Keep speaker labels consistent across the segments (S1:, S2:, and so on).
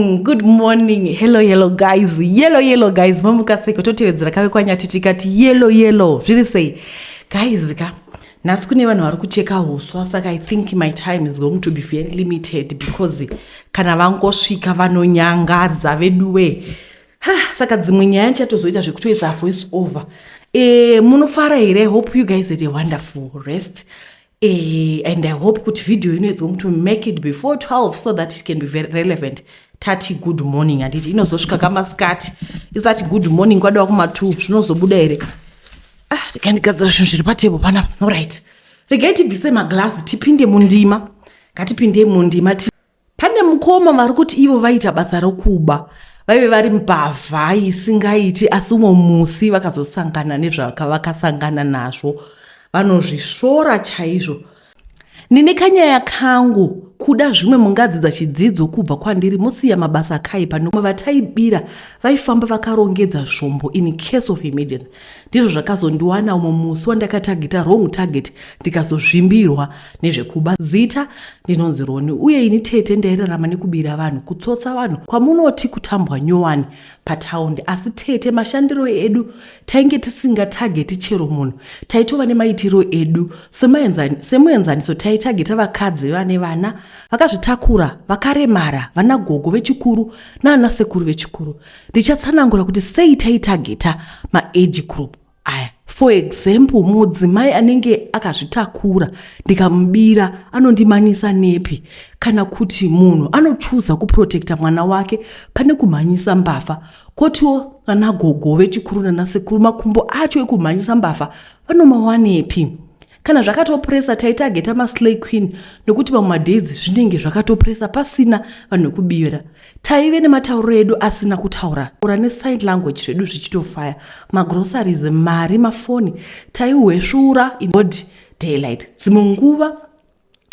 S1: Good morning. Hello, hello guys. Yellow, yellow guys. Mamuka sei? Totevedzera kave kwanyati tikati yellow, yellow. Zviri sei? Guys ka. Nhasi kune vanhu vari kucheka huswa, saka I think my time is going to be very limited because kana vangosvika vanonyangadza veduwe. Ha, saka dzimwe nyaya ndichatozoita zvekutoisa voice over. Munofara here? I hope you guys had a wonderful rest. And I hope kuti video ino is going to make it before 12 so that it can be very relevant. Tati good morning, handiti inozosvika kamasikati isati good morning kwadiwa kuma2 zvinozobuda here? Ah, ndikandigadzira zvinhu zviri patable panapa. Alright, regai tibvise maglazi tipinde mundima. Ngatipinde mundima. Pane mukoma vari kuti ivo vaita basa rokuba, vaive vari mbavha isingaiti, asi umwe musi vakazosangana nezvavakasangana nazvo, vanozvisvora chaizvo. Ndine kanyaya kangu, kuda zvimwe mungadzidza chidzidzo kubva kwandiri, musiya mabasa akaipa. Nomwe vataibira vaifamba vakarongedza zvombo in case of emergency. Ndizvo zvakazondiwana umwe musi wandakatagita wrong target, ndikazozvimbirwa nezvekuba. Zita ndinonzi Roni, uye ini tete ndairarama nekubira vanhu, kutsotsa vanhu kwamunoti kutambwa nyowani pataundi. Asi tete, mashandiro edu tainge tisingatageti chero munhu, taitova nemaitiro edu. Semuenzaniso, taitageta vakadzi vane vana, vakazvitakura, vakaremara, vanagogo vechikuru naanasekuru vechikuru. Ndichatsanangura kuti sei taitageta maage group aya. For example, mudzimai anenge akazvitakura ndikamubira, anondimanyisa nepi? Kana kuti munhu anochuza kuprotecta mwana wake pane kumhanyisa mbavha. Kotiwo vanagogo vechikuru nanasekuru, makumbo acho ekumhanyisa mbavha vanomawanepi? Kana zvakatopresa, taitageta maslay queen, nokuti mamwe madays zvinenge zvakatopresa, pasina vanhu vekubira. Taive nematauriro edu asina kutaura ura nesign language, zvedu zvichitofaya. Magroceries, mari, mafoni, taihwesvura in broad daylight. Dzimwe nguva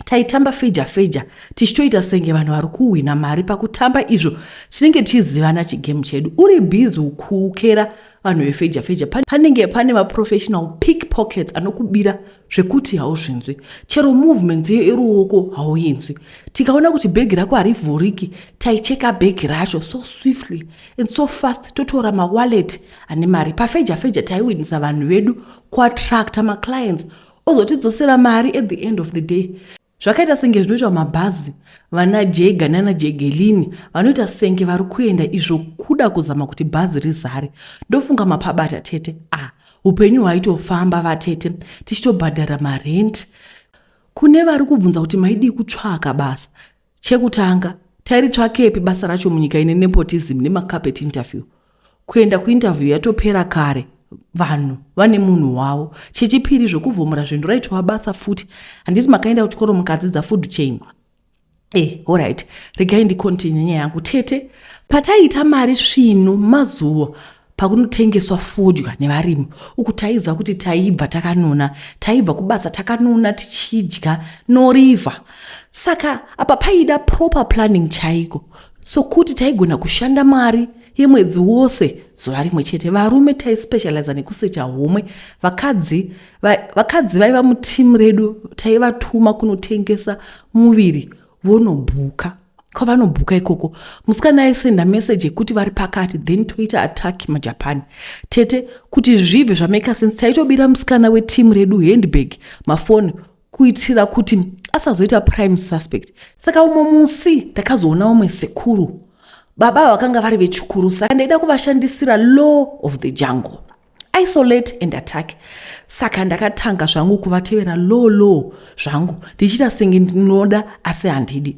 S1: taitamba feja feja, tichitoita senge vanhu vari kuhwina mari pakutamba, izvo tinenge tichizivana chigame chedu. Uri busy kuukera vanhu vefeja feja, panenge pane maprofessional pickpockets anokubira zvekuti hauzvinzwi, chero movements yeruoko hauinzwi. Tikaona kuti bhegi rako harivhuriki, taicheka bhegi racho so swiftly and so fast, totora mawallet ane mari. Pafeja feja taiwinisa vanhu vedu, kuattracta maclients ozotidzosera mari at the end of the day. Zvakaita senge zvinoitwa mabhazi, vana jega nana jegelini vanoita senge vari kuenda, izvo kuda kuzama kuti bhazi rizare. Ndofunga mapabata tete. Ah, upenyu hwaitofamba vatete, tichitobhadhara marent. Kune vari kubvunza kuti maidii kutsvaka basa, chekutanga, tairitsvakepi basa racho munyika ine nepotism nemacarpet interview? Kuenda kuinterview yatopera kare, vanhu vane munhu wavo. Chechipiri, zvokuvhomora zvinhu raitova basa futi. Handiti makaenda kuchikoro mukadzidza food chain? Alright, regai ndicontinue nyaya yangu tete. Pataiita mari svinu mazuva pakunotengeswa fodya nevarimi uku, taiziva kuti taibva takanona, taibva kubasa takanona, tichidya norivha. Saka apa paida proper planning chaiko, sokuti taigona kushanda mari yemwedzi wose zuva rimwe chete. Varume taispecializa nekusecha homwe. Vakadzi vaiva mutimu redu taivatuma kunotengesa muviri, vonobhuka. Kwavanobhuka ikoko, musikana aisenda meseji yekuti vari pakati, then toita attack maJapan. Tete, kuti zvibve zvamake sense, taitobira musikana wetimu redu handbag, mafoni, kuitira kuti asazoita prime suspect. Saka umwe musi ndakazoona umwe sekuru baba vakanga vari vechikuru, saka ndaida kuvashandisira law of the jungle, isolate and attack. Saka ndakatanga zvangu kuvatevera low low zvangu, ndichiita senge ndinoda asi handidi.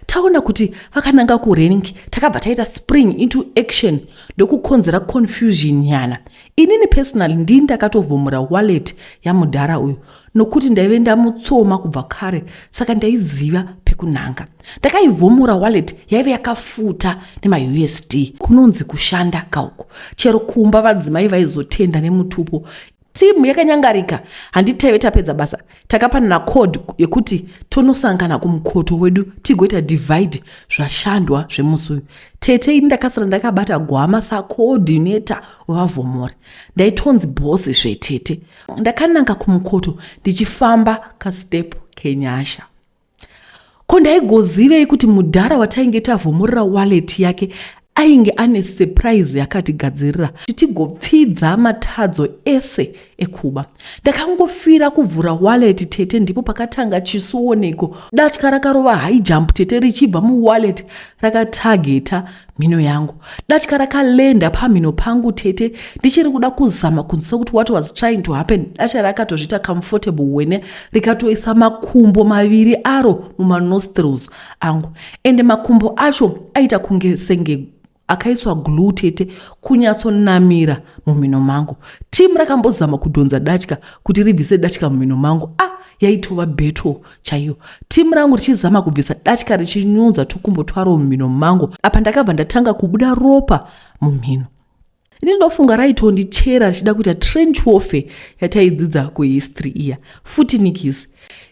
S1: Taona kuti vakananga kurank, takabva taita spring into action ndokukonzera confusion nyana. Inini personally ndini ndakatovhomora wallet yamudhara uyu, nokuti ndaive ndamutsoma kubva kare, saka ndaiziva pekunanga. Ndakaivhomora wallet, yaive yakafuta nemaUSD. Kunonzi kushanda kauku, chero kumba vadzimai vaizotenda nemutupo. Timu yakanyangarika. Handiti taive tapedza basa, takapanana code yekuti tonosangana kumukoto wedu tigoita divide zvashandwa zvemusi uyu. Tete, ini ndakasara ndakabata gwama sacoordinator wevavhomori, ndaitonzi boss zvetete. Ndakananga kumukoto ndichifamba kastep kenyasha. Ko ndaigozivei kuti mudhara watainge tavhomorera wallet yake ainge ane surprise yakatigadzirira kuti tigopfidza matadzo ese ekuba. Ndakangofira kuvhura wallet tete, ndipo pakatanga chisioneko. Datya rakarova high jump tete, richibva muwallet rakatageta mhino yangu. Datya rakalenda pamhino pangu tete. Ndichiri kuda kuzama kunzwisa kuti what was trying to happen, datya rakatozviita comfortable wene, rikatoisa makumbo maviri aro mumanostrils angu, ende makumbo acho aita kunge senge akaiswa glue tete, kunyatsonamira mumhino mangu. Timu rakambozama kudhonza datya kuti ribvise datya mumhino mangu. A ah, yaitova battle chaiyo, timu rangu richizama kubvisa datya richinyunza tukumbo twaro mumhino mangu. Apa ndakabva ndatanga kubuda ropa mumhino. Ndinofunga raitondichera richida kuita trench warfare yataidzidza kuhistory iya futi nikisi.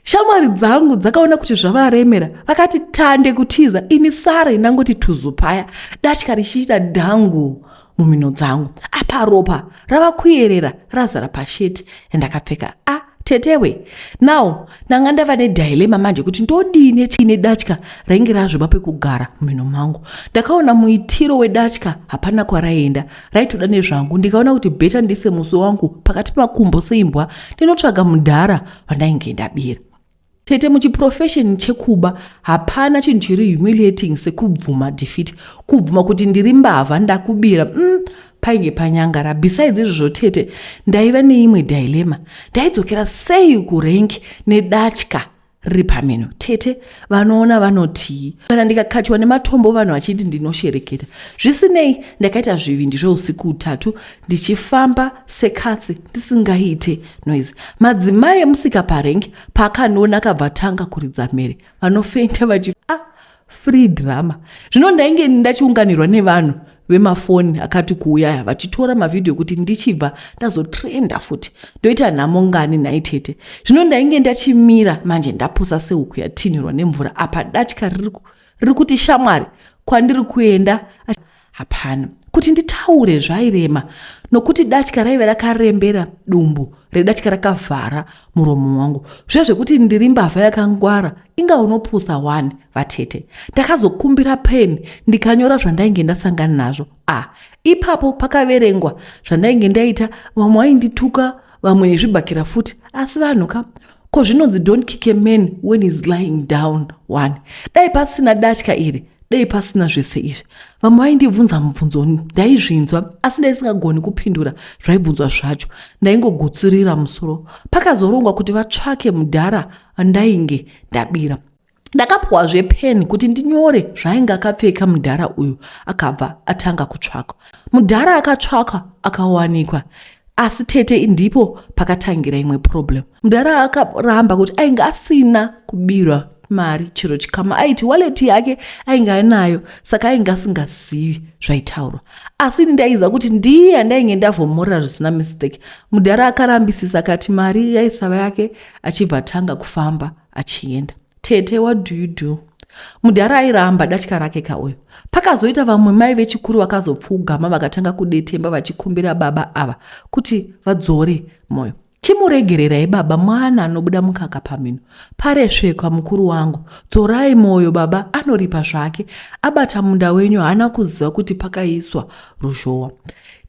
S1: Shamwari dzangu dzakaona kuti zvavaremera, vakati tande kutiza. Ini sare ndangoti tuzu paya, datya richiita dhangu mumhino dzangu. Apa ropa rava kuyerera razara pasheti yandakapfeka. A ah, tetewe, now ndanga ndava nedilemma manje kuti ndodini chiine datya rainge razviba pekugara mumhino mangu. Ndakaona muitiro wedatya, hapana kwaraienda, raitoda nezvangu. Ndikaona kuti better ndise musi wangu pakati pemakumbo seimbwa, ndinotsvaga mudhara wandainge ndabira. Tete, muchiprofession chekuba hapana chinhu chiri humiliating sekubvuma defeat, kubvuma kuti ndiri mbavha, ndakubira. Painge panyangara. Besides izvozvo tete, ndaiva neimwe dilemma: ndaidzokera sei kurank nedatya riri pamhino? Tete, vanoona vanotii kana ndikakachwa nematombo, vanhu vachiti ndinoshereketa? Zvisinei, ndakaita zvivindi zveusiku utatu ndichifamba sekatsi ndisingaite noise. Madzimai emusika parank paakandiona akabva tanga kuridza mhere, vanofenda vachi ah, free drama. Zvino ndainge ndachiunganirwa nevanhu vemafoni akati kuuyaya vachitora mavhidhiyo kuti ndichibva ndazotrenda futi, ndoita nhamo ngani nhai tete? Zvino ndainge ndachimira manje ndapusa sehuku yatinhirwa nemvura. Apa datya riri kuti shamwari, kwandiri kuenda hapana. Kuti nditaure zvairema nokuti datya raive rakarembera, dumbu redatya rakavhara muromo wangu. Zviya zvekuti ndiri mbavha yakangwara, inga unopusa one vatete. Ndakazokumbira pen ndikanyora zvandainge ndasangana nazvo. Ah, ipapo pakaverengwa zvandainge ndaita, vamwe vaindituka, vamwe nezvibhakira futi. Asi vanhu ka, ko zvinonzi don't kick a man when he's lying down one. Dai pasina datya iri, dei pasina zvese izvi. Vamwe vaindibvunza mubvunzo, ndaizvinzwa asi ndaisingagoni kupindura zvaibvunzwa zvacho, ndaingogutsurira musoro. Pakazorongwa kuti vatsvake mudhara andainge ndabira. Ndakapuwazve pen kuti ndinyore zvaainge akapfeka mudhara uyu. Akabva atanga kutsvakwa mudhara, akatsvakwa akawanikwa. Asi tete, ndipo pakatangira imwe problem. Mudhara akaramba kuti ainge asina kubirwa mari chero chikama. Aiti wallet yake ainge anayo, saka ainge asingazivi zvaitaurwa. Asi ini ndaiziva kuti ndiye andainge ndavhomorera zvisina mistake. Mudhara akarambisisa, akati mari yaisava yake, achibva atanga kufamba achienda. Tete, what do you do? Mudhara airamba datya rake kauyo. Pakazoita vamwe mai vechikuru vakazopfugama vakatanga kudetemba vachikumbira baba ava kuti vadzore mwoyo. Chimuregererai baba, mwana anobuda mukaka pamhino paresvekwa. Mukuru wangu, dzorai mwoyo baba, anoripa zvake. Abata munda wenyu, haana kuziva kuti pakaiswa ruzhowa.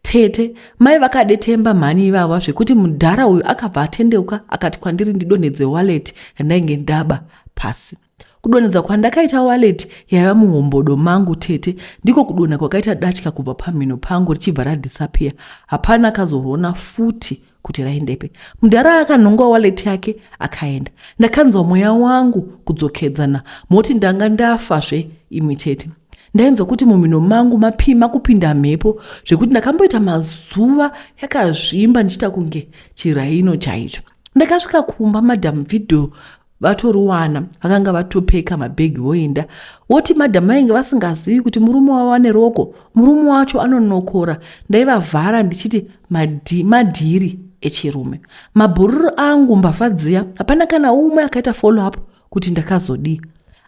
S1: Tete, mai vakadetemba mhani ivava zvekuti mudhara uyu akabva atendeuka akati kwandiri ndidonhedze wallet yandainge ndaba pasi. Kudonhedza kwandakaita wallet yaiva muhombodo mangu tete, ndiko kudonha kwakaita datya kubva pamhino pangu richibva radisappear. Hapana akazorona futi kuti raendepe. Mudhara akanhongwa wallet yake akaenda. Ndakanzwa mweya wangu kudzokedzana, moti ndanga ndafa zve imi tete. Ndainzwa kuti mumhino mangu mapima kupinda mhepo zvekuti ndakamboita mazuva yakazvimba, ndichiita kunge chiraino chaicho. Ndakasvika kumba madam video vatoriwana, vakanga vatopeka mabhegi voenda. Woti madam vainge vasingazivi kuti murume wavo ane roko, murume wacho anonokora. Ndaivavhara ndichiti madhiri echirume, mabhururu angu, mbavha dziya. Hapana kana umwe akaita follow up kuti ndakazodii.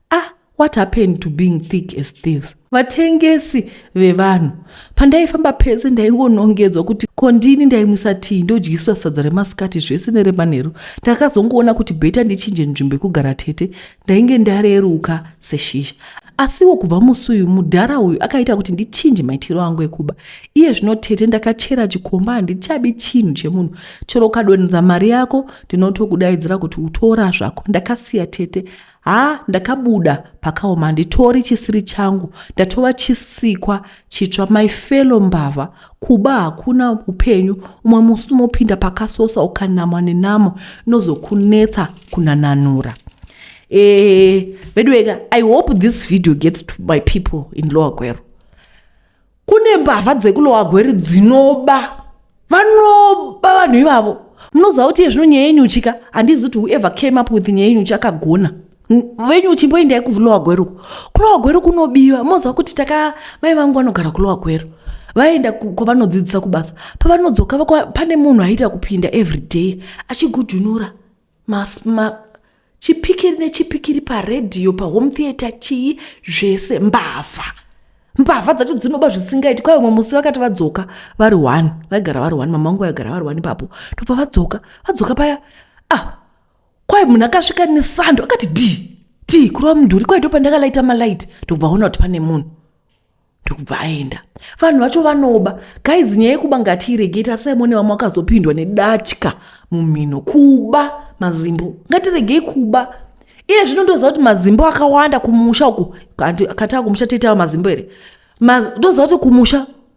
S1: Ah. What happened to being thick as thieves? Vatengesi vevanhu. Pandaifamba pese ndaingonongedzwa kuti ko ndini ndaimwisa tii ndodyiswa sadza remasikati zvese neremanheru. Ndakazongoona kuti better ndichinje nzvimbo yekugara tete. Ndainge ndareruka seshizha. Asiwo kubva musi uyu mudhara uyu akaita kuti ndichinje maitiro angu ekuba. Iye zvino tete ndakachera chikomba handichabi chinhu chemunhu. Chero ukadonhedza mari yako ndinotokudaidzira kuti utora zvako. Ndakasiya tete. Haa ndakabuda pakaoma handitori chisiri changu ndatova chisikwa chitsva my fellow mbavha kuba hakuna upenyu umwe musi unopinda pakasosa ukanamwa nenamo inozokunetsa kunananura. Veduweka, I hope this video gets to my people in Lower Gweru. Kune mbavha dzekuLower Gweru dzinoba, vanoba vanhu ivavo. Munoziva kuti zvino nyaya yenyuchi ka, handizi kuti whoever came up with nyaya yenyuchi akagona. Venyuchi mboendai kuLower Gweru. KuLower Gweru kunobiwa. Munoziva kuti taka mai vangu vanogara kuLower Gweru. Vaenda kwavanodzidzisa kubasa. Pavanodzoka pane munhu aiita kupinda every day achigudhunura chipikiri nechipikiri paredhiyo, pahome theatre, chii zvese. Mbavha, mbavha dzacho dzinoba zvisingaiti. Kwai umwe musi vakati vadzoka vari one, vaigara vari one, mama vangu vaigara vari one ipapo. Ndobva vadzoka paya, ah, kwai munhu akasvika nesando akati d d kurova mudhuri. Kwai ndopandakalaita malaiti, ndobva aona kuti pane munhu, ndokubva aenda. Vanhu vacho vanoba guys. Nyaya yekuba ngatiiregei. Tarisai muone vamwe vakazopindwa nedatya mumhino kuba mazimbo. Ngatiregei kuba. Iye zvino ndoziva kuti mazimbo akawanda kumusha uku. Kataa kumusha toita mazimbo here? Ndoziva kuti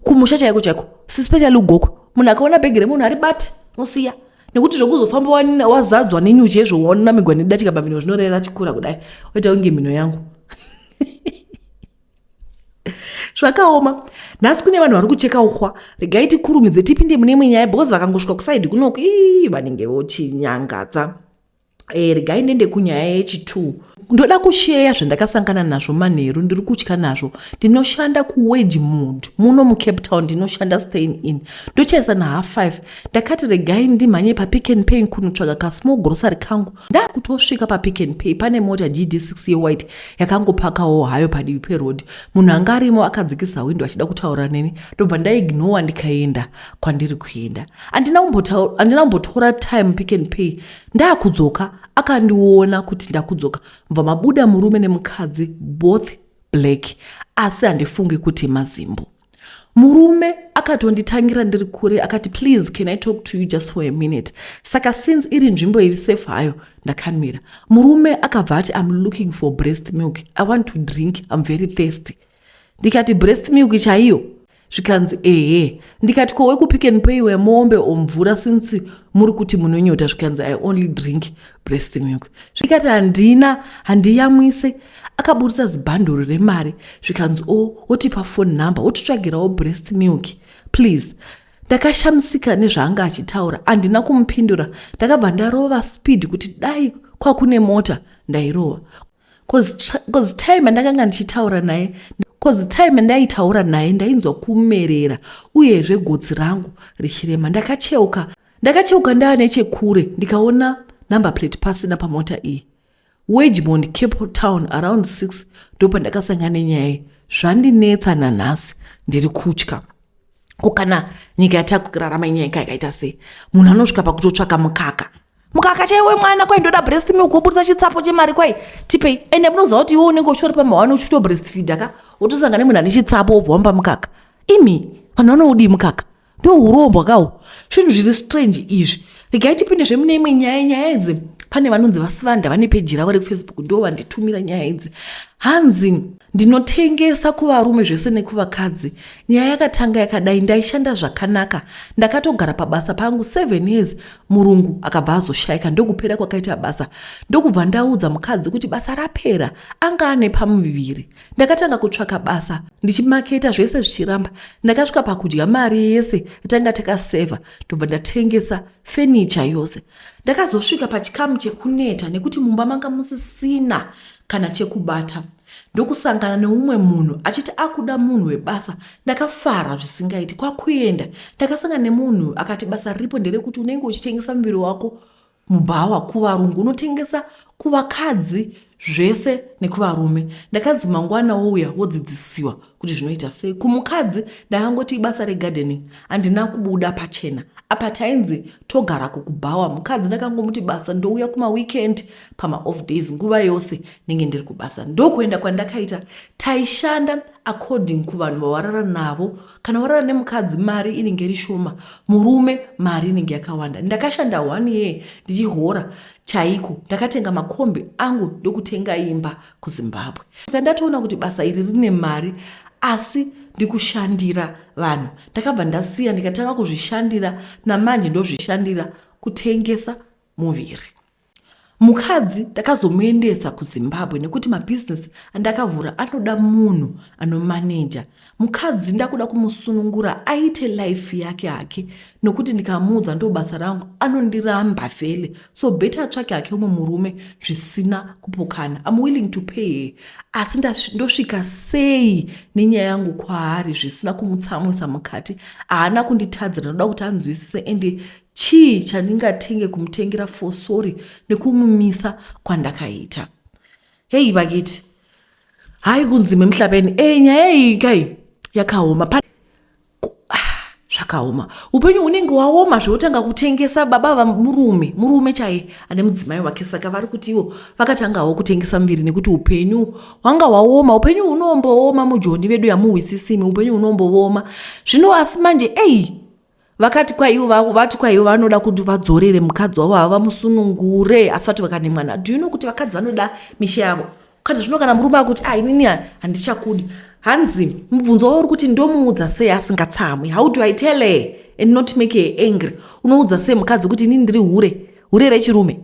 S1: kumusha chaiko chaiko, especially uGokwe, munhu akaona bhegi remunhu haribati, nosiya, nekuti zvekuzofamba wazadzwa nenyuchi ezvo wanamigwa nedatya pamhino zvinoreva chikura kudai oita kunge mhino yangu. Zvakaoma. Nhasi kune vanhu vari kucheka uhwa. Regai tikurumidze tipinde mune imwe nyaya because vakangosvika kusaidi kunoku ii vanenge vochinyangadza. Regai ndiende kunyaya yechi2. Ndoda kusheya zvandakasangana nazvo manheru, ndiri kutya nazvo. Ndinoshanda kuWedgemont muno muCape Town, ndinoshanda staying in. Ndochaisa na5:30. Ndakati regai ndimhanye paPick and Pay kunotsvaga kasmall grocery kangu. Ndakutosvika paPick and Pay, pane mota GD6 yewhite yakangopakawo hayo padivi peroad. Munhu anga arimo akadzikisa windo achida kutaura neni, ndobva ndaignora ndikaenda kwandiri kuenda. Handina kumbotora time Pick and Pay ndakudzoka, akandiona kuti ndakudzoka, mubva mabuda murume nemukadzi, both black, asi handifungi kuti mazimbo. Murume akatonditangira ndiri kure akati, "Please, can I talk to you just for a minute?" Saka since iri nzvimbo iri safe hayo, ndakamira. Murume akabva ati, "I'm looking for breast milk. I want to drink. I'm very thirsty." Ndikati, "Breast milk chaiyo?" Zvikanzi, "Ehe." Ndikati, "Ko wekuPick and Pay wemombe omvura since muri kuti munonyota?" Zvikanzi, "I only drink breast milk." Zvikati, "Handina, handiyamwise." Akaburitsa zibhanduru remari, zvikanzi, "O, wotipa phone number, wotitsvagirawo breast milk please." Ndakashamisika nezvaanga achitaura. Handina kumupindura, ndakabva ndarova speed kuti dai kwakune mota ndairova, 'cause time yandakanga ndichitaura naye, 'cause time yandaitaura naye ndainzwa kumerera uyezve gotsi rangu richirema. Ndakacheuka ndaa nechekure, ndikaona number plate pasina pamota iyi. Wedgemont, Cape Town, around 6 ndopandakasangana nenyaya iyi. Zvandinetsa nanhasi, ndiri kutya. Ko kana nyika yatakurarama inyika yakaita sei, munhu anosvika pakutotsvaka mukaka, mukaka chaiwe mwana, kwai ndoda breast milk, woburitsa chitsapo chemari, kwai tipei. Ende munoziva kuti iwe unenge uchitori pamahwani uchito breastfeed ka, wotosangana nemunhu ane chitsapo, wobva wamupa mukaka. Imi vanhu vanoudii mukaka? Ndo urombwa kawo. Zvinhu zviri strange izvi. Regai tipinde zvemune imwe nyaya. Nyaya idzi, pane vanonzi vaSivanda, vane peji ravo rekuFacebook, ndo vanditumira nyaya idzi. Hanzi, "Ndinotengesa kuvarume zvese nekuvakadzi. Nyaya yakatanga yakadai. Ndaishanda zvakanaka, ndakatogara pabasa pangu 7 years. Murungu akabva azoshayika, ndokupera kwakaita basa. Ndokubva ndaudza mukadzi kuti basa rapera, anga ane pamuviri. Ndakatanga kutsvaka basa ndichimaketa, zvese zvichiramba. Ndakasvika pakudya mari yese yatanga takasevha, ndobva ndatengesa fenicha yose. Ndakazosvika pachikamu chekuneta nekuti mumba manga musisina kana chekubata, ndokusangana neumwe munhu achiti akuda munhu webasa. Ndakafara zvisingaiti kwakuenda. Ndakasangana nemunhu akati basa riripo nderekuti unenge uchitengesa muviri wako mubhawa kuvarungu, unotengesa kuvakadzi. Zvese nekuvarume. Ndakanzi mangwana wouya wodzidzisiwa kuti zvinoita sei. Kumukadzi ndakangoti ibasa regardening handina kubuda pachena. Apa tainzi togarako kubhawa. Mukadzi ndakangomuti basa ndouya kumaweekend pamaoff days nguva yose ndenge ndiri kubasa. Ndokuenda kwandakaita. Taishanda according kuvanhu vawarara navo. Kana warara nemukadzi mari inenge iri shoma, murume mari inenge yakawanda. Ndakashanda one year ndichihora chaiko. Ndakatenga makombi angu ndokutenga imba kuZimbabwe. Saka ndatoona kuti basa iri rine mari asi ndikushandira vanhu. Ndakabva ndasiya ndikatanga kuzvishandira namanje ndozvishandira kutengesa muviri. Mukadzi ndakazomuendesa kuZimbabwe nekuti mabusiness andakavhura anoda munhu anomaneja. Mukadzi ndakuda kumusunungura aite life yake hake nokuti ndikamuudza ndobasa rangu anondiramba vhele so better atsvake hake umwe murume zvisina kupokana. I'm willing to pay her asi ndosvika sei nenyaya yangu kwaari zvisina kumutsamwisa mukati. Haana kunditadzira ndoda kuti anzwisise ende Chii chandingatenge kumutengera for sorry nekumumisa kwandakaita. Hey bakithi. Hayi kunzima emhlabeni. Eh nyaya iyi kai yakaoma. Pa zvakaoma. Upenyu hunenge waoma zvotanga kutengesa baba vamurume, murume chaiye ane mudzimai wake saka vari kuti ivo vakatangawo kutengesa muviri nekuti upenyu hwanga hwaoma. Upenyu hunombooma mujoni vedu yamuhwisisimi, upenyu hunombooma. Zvino asi manje ei Vakati kwaivo vati kwaivo vanoda kuti vadzorere mukadzi wavo havo vamusunungure asi vati vakane mwana. Do you know kuti vakadzi vanoda misha yavo? Kana zvino kana murume akuti ah inini handichakudi. Hanzi mubvunzo wavo uri kuti ndomuudza sei asingatsamwi? How do I tell her and not make her angry? Unoudza sei mukadzi kuti inini ndiri hure, hure rechirume?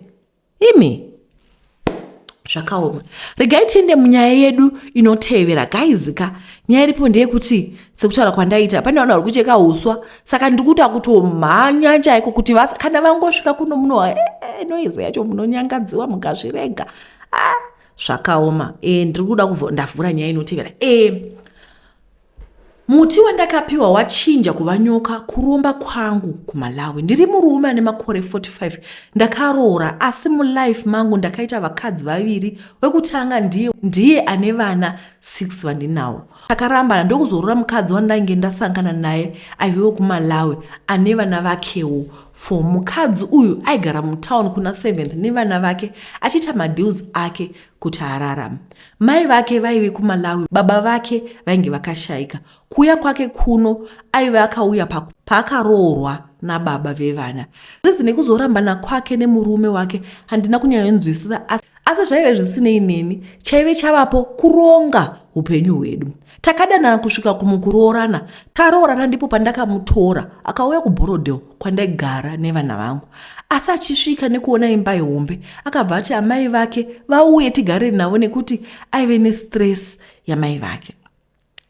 S1: Imi zvakaoma. Regai tiende munyaya yedu inotevera guys ka. Nyaya iripo ndeyekuti sekutaura kwandaita pane vanhu vari kucheka uswa saka ndiri kuita kutomhanya chaiko kuti vasa kana vangosvika kuno muno eh, eh, noise yacho munonyangadziwa mukazvirega. Ah, zvakaoma. Eh, ndiri kuda ndavhura nyaya inotevera. Eh, Muti wandakapiwa wachinja kuva nyoka kuromba kwangu kuMalawi. Ndiri murume ane makore 45 ndakaroora asi mulife mangu ndakaita vakadzi vaviri wekutanga ndiye, ndiye ane vana 6 vandinawo. Takarambana ndokuzoroora mukadzi wandainge ndasangana naye aive wekuMalawi ane vana vakewo 4. Mukadzi uyu aigara mutown kuna 7th nevana vake achiita madeals ake kuti ararame. Mai vake vaive kuMalawi, baba vake vainge vakashaika. Kuuya kwake kuno aive akauya paakaroorwa nababa vevana. Rizi nekuzorambana kwake nemurume wake handina kunyanyonzwisisa asi zvaive zvisinei neni. Chaive chavapo kuronga upenyu hwedu. Takadanana kusvika kumukuroorana. Taroorana ndipo pandakamutora akauya kuBorrowdale kwandaigara nevana vangu. Asi achisvika nekuona imba ihombe akabva ati amai vake vauye tigare navo nekuti aive nestress yamai vake.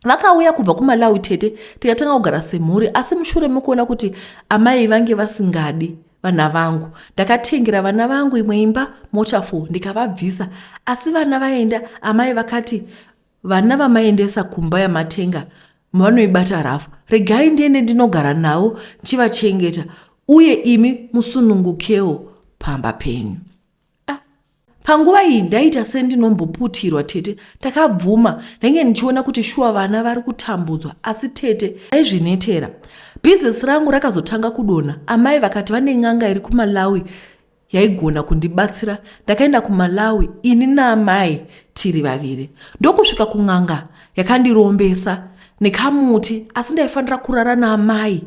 S1: Vakauya kubva kuMalawi tete tikatanga kugara semhuri asi mushure mekuona kuti amai vange vasingadi vana vangu ndakatengera vana vangu imwe imba mota 4 ndikavabvisa asi vana vaenda amai vakati Vana vamaendesa kumba yamatenga vanoibata rafu. Regai ndiende ndinogara navo ndichivachengeta uye imi musunungukewo pamba penyu. Ah. Panguva iyi ndaiita sendinomboputirwa tete. Ndakabvuma. Ndainge ndichiona kuti shuwa vana vari kutambudzwa asi tete ndaizvinetera. Bhizinesi rangu rakazotanga kudonha. Amai vakati vane n'anga iri kuMalawi yaigona kundibatsira ndakaenda kumalawi ini naamai tiri vaviri ndokusvika kun'anga yakandirombesa nekamuti asi ndaifanira kurara naamai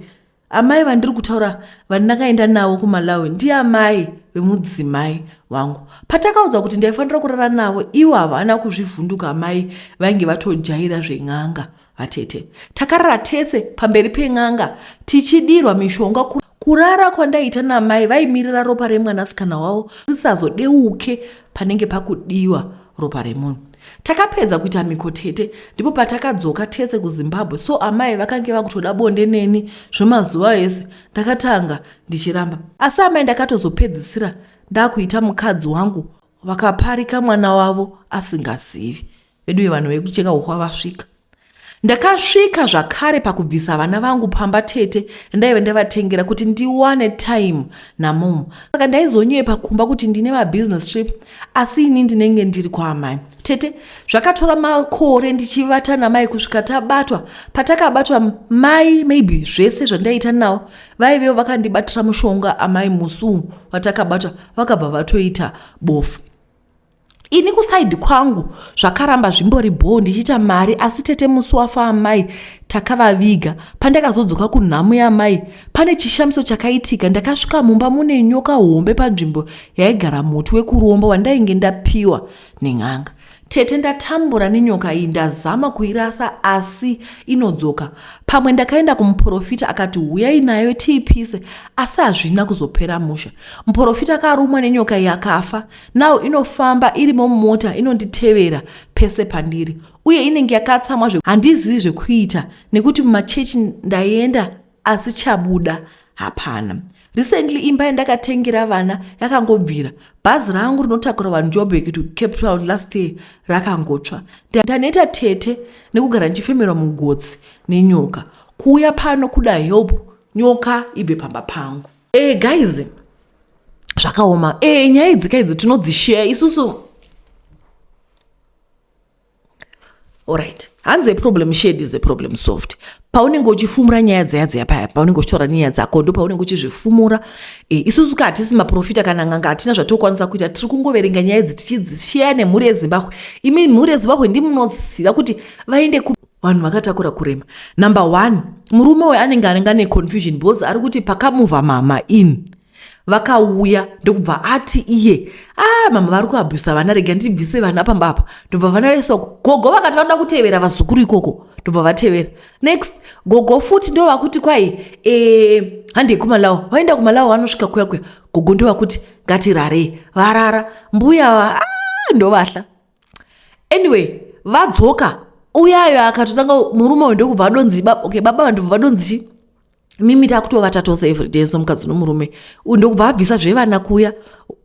S1: amai vandiri kutaura vandakaenda navo kumalawi ndiamai vemudzimai wangu patakaudza kuti ndaifanira kurara navo ivo havana kuzvivhunduka amai vainge vatojaira zven'anga Vatete. Takarara tese pamberi pen'anga tichidirwa mishonga kurara kwandaiita namai vaimirira ropa remwanasikana wavo risazodeuke panenge pakudiwa ropa remunhu. Takapedza kuita mhiko tete ndipo patakadzoka tese kuZimbabwe so amai vakange vakutoda bonde neni zvemazuva ese ndakatanga ndichiramba asi amai ndakatozopedzisira ndakuita mukadzi wangu vakaparika mwana wavo asingazivi. Veduwe vanhu vekucheka uhwa vasvika. Ndakasvika zvakare pakubvisa vana vangu pamba tete ndaive ndavatengera kuti ndiwane time namom. Saka ndaizonyepa kumba kuti ndine mabusiness trip asi ini ndinenge ndiri kwaamai. Tete, zvakatora makore ndichivata namai kusvika tabatwa. Patakabatwa mai maybe zvese zvandaiita nawo vaivewo vakandibatira mushonga amai musi watakabatwa vakabva vatoita bofu. Ini kusaidi kwangu zvakaramba zvimbori bhoo ndichiita mari asi tete musi wafa amai takavaviga. Pandakazodzoka kunhamo yamai pane chishamiso chakaitika. Ndakasvika mumba mune nyoka hombe panzvimbo yaigara muti wekuromba wandainge ndapiwa nen'anga. Tete ndatambura nenyoka iyi ndazama kuirasa asi inodzoka. Pamwe ndakaenda kumuporofita akati huyai nayo tiipise asi hazvina kuzopera mushe. Muporofita akarumwa nenyoka iyi akafa. Now inofamba irimo mumota inonditevera pese pandiri uye inenge yakatsamwa zve handizivi zvekuita nekuti mumachechi ndaienda asi chabuda hapana. Recently imba yandakatengera vana yakangobvira. Bhazi rangu rinotakura vanhu Joburg to Cape Town last year rakangotsva. Ndaneta tete nekugara ndichifemerwa mugotsi nenyoka. Kuuya pano kuda help nyoka ibve pamba pangu. Eh guys zvakaoma. Eh nyaya idzi ka idzi tinodzishare isusu. Alright. Hanzi a problem shared is a problem solved. Paunenge uchifumura nyaya dziya dziya paya, paunenge uchitaura nyaya dzako ndo paunenge uchizvifumura. E, isusu ka hatisi maprofita kana n'anga, hatina zvatokwanisa kuita. Tiri kungoverenga nyaya idzi tichidzishare nemhuri yeZimbabwe. Imi mhuri yeZimbabwe ndimunoziva kuti vaende ku vanhu vakatakura kurema. Number one, murume uyu anenge anenge ane confusion because ari kuti pakamuvha mama in vakauya ndokubva ati iye ah mama vari kuabhusa vana rega ndibvise vana pamba apa ndobva vana vese gogo vakati vanoda kutevera vazukuru ikoko ndobva vatevera next gogo futi ndo vakuti kwai e, handei kumalawi vaenda kumalawi vanosvika kuya kuya gogo ndo vakuti ngatirarei varara mbuya va ah, ndovahla anyway vadzoka uyayo akatotanga murume uyu ndokubva adonzi okay baba vandobva vadonzi chii mimi takutovata tose everyday so mukadzi nomurume uyu ndokubva abvisa zvevana kuya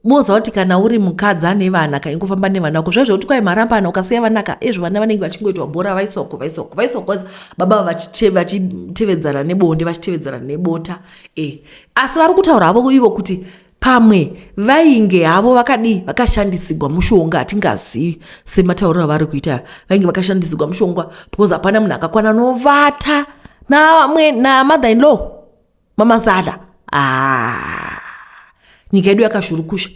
S1: moziva kuti kana uri mukadzi ane vana ka ingofamba nevana vako zviya zvekuti kwai marambana ukasiya vana ka ezvo vana vanenge vachingoitwa bhora vaiswa ko vaiswa ko vaiswa ko baba vachitevedzana nebonde vachitevedzana nebota e asi vari kutaura havo ivo kuti Pamwe vainge havo vakadii vakashandisigwa mushonga hatingazivi sematauriro avari kuita vainge vakashandisigwa mushonga because hapana munhu akakwana novata namwe namother in law mamazada ah, nyika yedu yakazhurukusha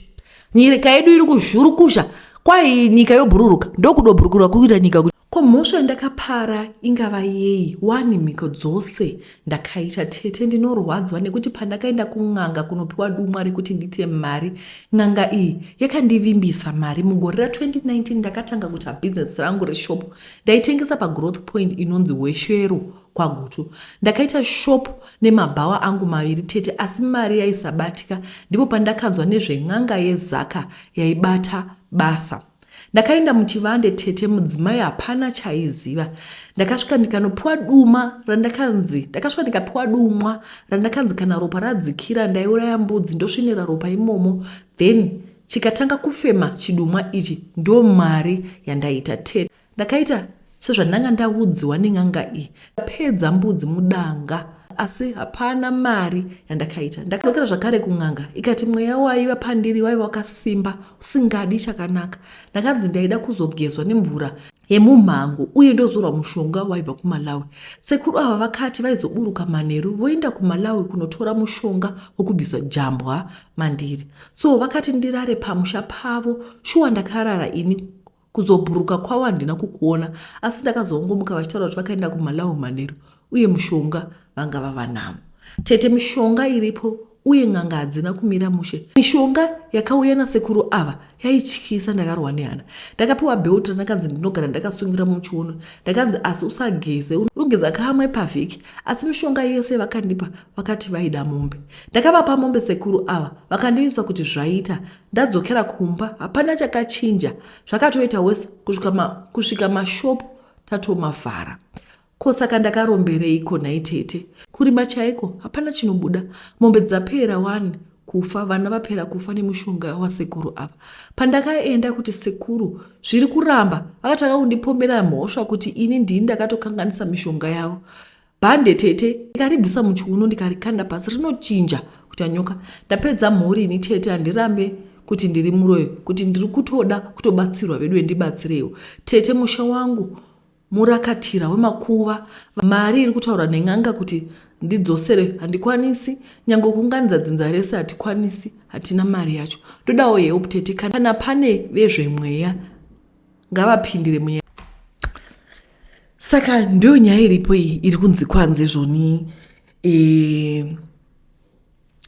S1: nyika yedu iri kuzhurukusha kwai nyika yobhururuka ndokudobhurukurwa kuri kuita nyika Ko mhosva yandakapara ingava yei wani mhiko dzose ndakaita tete ndinorwadzwa nekuti pandakaenda kun'anga kunopiwa dumwa rekuti ndiite mari n'anga iyi yakandivimbisa mari mugore ra 2019 ndakatanga kuita business rangu reshop ndaitengesa pagrowth point inonzi weshero kwagutu ndakaita shop nemabhawa angu maviri tete asi mari yaisabatika ndipo pandakanzwa nezven'anga yezaka yaibata basa Ndakaenda muchivande tete mudzimai hapana chaiziva. Ndakasvika ndikanopiwa duma randakanzi ndakasvika ndikapiwa dumwa randakanzi kana ropa radzikira ndaiuraya mbudzi ndosvinira ropa imomo then chikatanga kufema chidumwa ichi ndo mari yandaita tete. Ndakaita sezvandanga ndaudziwa nen'anga iyi. Ndapedza mbudzi mudanga asi hapana mari yandakaita. Ndakadzokera zvakare kun'anga ikati mweya waiva pandiri waiva wakasimba usingadi chakanaka. Ndakanzi ndaida kuzogezwa nemvura yemumhango uye ndozorwa mushonga waibva kuMalawi. Sekuru ava vakati vaizoburuka manheru voenda kuMalawi kunotora mushonga wekubvisa jambwa mandiri. So vakati ndirare pamusha pavo. Shuwa ndakarara ini Kuzobhuruka kwavo handina kukuona asi ndakazongomuka vachitaura kuti vakaenda kuMalawi manheru uye mushonga vanga vava nawo. Tete mishonga iripo uye n'anga hadzina kumira mushe. Mishonga yakauya nasekuru ava yaityisa ndakarohwa nehana. Ndakapiwa belt randakanzi ndinogara ndakasungira muchiuno. Ndakanzi asi usageze unogeza kamwe pavhiki asi mishonga yese vakandipa vakati vaida mombe. Ndakavapa mombe sekuru ava vakandivimisa kuti zvaita Ndadzokera kumba hapana chakachinja zvakatoita worse kusvika ma, kusvika mashop tatomavhara. Ko saka ndakarombereiko nhai tete? Kurima chaiko hapana chinobuda. Mombe dzapera wani. kufa vana vapera kufa nemushonga wasekuru ava. Pandakaenda kuti sekuru zviri kuramba vakatanga kundipomera mhosva kuti ini ndini ndakatokanganisa mishonga yavo. Bhande tete ndikaribvisa muchiuno ndikarikanda pasi rinochinja kuita nyoka. Ndapedza mhuri ini tete handirambe kuti ndiri muroyi kuti ndiri kutoda kutobatsirwa veduwe ndibatsireiwo tete musha wangu murakatira wemakuva mari iri kutaura nen'anga kuti ndidzosere handikwanisi nyange kuunganidza dzinza rese hatikwanisi hatina mari yacho ndodawo help tete kana pane vezvemweya ngavapindire munyaya saka ndiyo nyaya iripo iyi iri kunzi kwanzi zvoni e,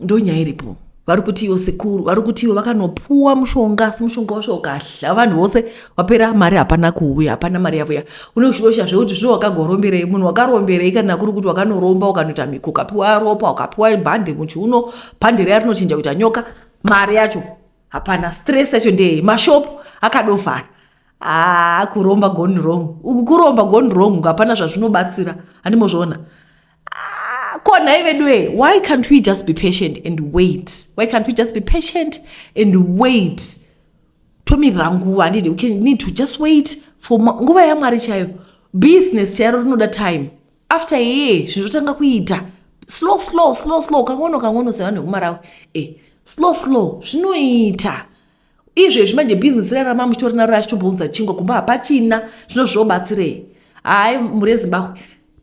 S1: ndo nyaya iripo vari kuti iwo sekuru vari kuti iwo vakanopuwa mushonga asi mushonga wacho ukahla vanhu vose wapera mari hapana kuuya hapana mari yavuya unoshosha zvekuti zvo wakagoromberei munhu wakaromberei kana kuri kuti wakanoromba ukanoita mhiko ukapiwa ropa ukapiwa bhande muchiuno bhande riya rinochinja kuita nyoka mari yacho hapana stress yacho ndeyei mashop akadovhara haa kuromba gone wrong uku kuromba gone wrong hapana zvazvinobatsira handimozviona ah, ko nhai veduwe why can't we just be patient and wait why can't we just be patient and wait tomirira nguva handiti we can need to just wait for nguva yamwari chaiyo business chairo rinoda time after yeye zvinhu zvotanga kuita slow slow slow slow kangono kangono sevanhu vekumarawi e eh, slow slow zvinoita izvezvi manje bhizinesi riya rama muchitori naro rachitombonza chingwa kumba hapachina zvino zvobatsirei hayi mhuri yezimbabwe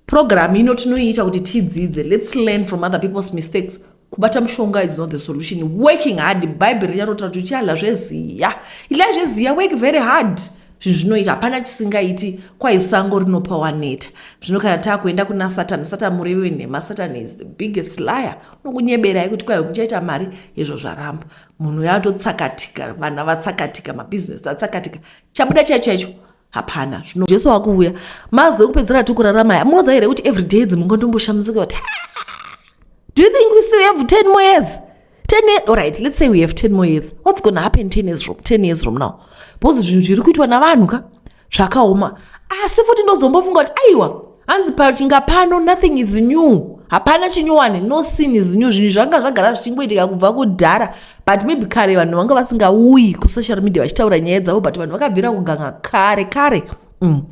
S1: program ino tinoiita kuti tidzidze let's learn from other people's mistakes kubata mushonga is not the solution working hard bhaibheri richarotaura kuti uchadla zveziya idlai zveziya work very hard zvinhu zvinoita hapana chisingaiti kwai sango rinopa waneta zvino kana takuenda kuna satani satani murevi wenhema satani is the biggest liar unokunyeberai kuti kwai muchaita mari izvo zvaramba munhu yatotsakatika vana vatsakatika mabhizinesi atsakatika chabuda chaicho chaicho hapana zvino jesu wakuuya mazuva ekupedzisira ati kurarama aya munoziva here kuti everyday dzimungondomboshamisika kuti do you think we still have 10 more years 10 years alright let's say we have 10 more years what's gonna happen 10 years from, 10 years from now because zvinhu zviri kuitwa navanhu ka zvakaoma asi futi ndozombofunga kuti aiwa hanzi pachinga pano nothing is new hapana chinyowani no sin is new zvinhu zvanga zvagara zvichingoitika kubva kudhara but maybe kare vanhu vanga vasingauyi kusocial media vachitaura nyaya dzavo but vanhu vakabvira kuganga kare kare mm.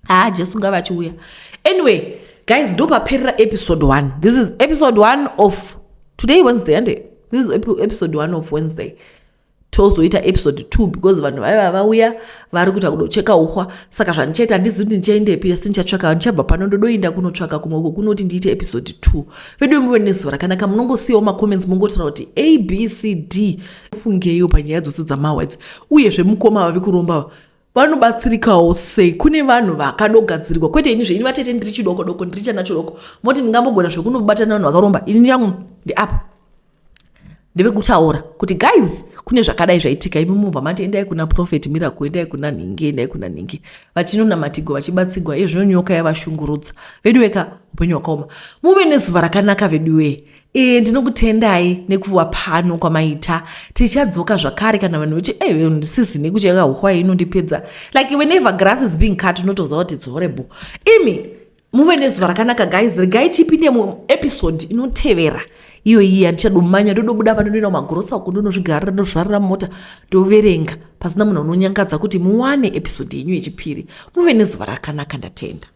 S1: haa jesu ngava achiuya anyway guys ndopaperera episode 1 this is episode 1 of today wednesday ande this is episode 1 of wednesday tozoita episode 2 because vanhu vaiva vauya vari kuita kudocheka uhwa saka zvandichaita handizivi kuti ndichaendepi asi ndichatsvaka ndichabva pano ndodoinda kunotsvaka kumwe uko kunoti ndiite episode 2 vedu muve nezuva rakanaka munongosiyawo macomments mongotaura kuti a b c d fungeiwo panyaya dzose dzamawords uyezve mukoma vave kuromba vanobatsirikawo sei kune vanhu vakadogadzirwa kwete ini zveini vatete ndiri chidoko doko ndiri chana chidoko moti ndingambogona zvekunobatana vanhu vakaromba ini yangu ndiapa ndevekutaura kuti guys kune zvakadai zvaitika imi mubva mati endai kuna prophet miracle endai kuna nhingi endai kuna nhingi vachinonamatigwa vachibatsigwa iye zvino nyoka yavashungurudza veduweka upenyu hwakaoma muve nezuva rakanaka veduwee e, ndinokutendai nekuva pano kwamaita tichadzoka zvakare kana vanhu vechi eh, sisi nekucheka hwai inondipedza like whenever grass is being cut unotoziva kuti it's horrible imi muve nezuva rakanaka guys regai tipinde muepisode inotevera iyo iyi handichadomanya ndodobuda pano ndoenda kumagrosa uko ndonozvigarira ndozvarira mota ndoverenga pasina munhu anonyangadza kuti muwane episode yenyu yechipiri muve nezuva rakanaka ndatenda.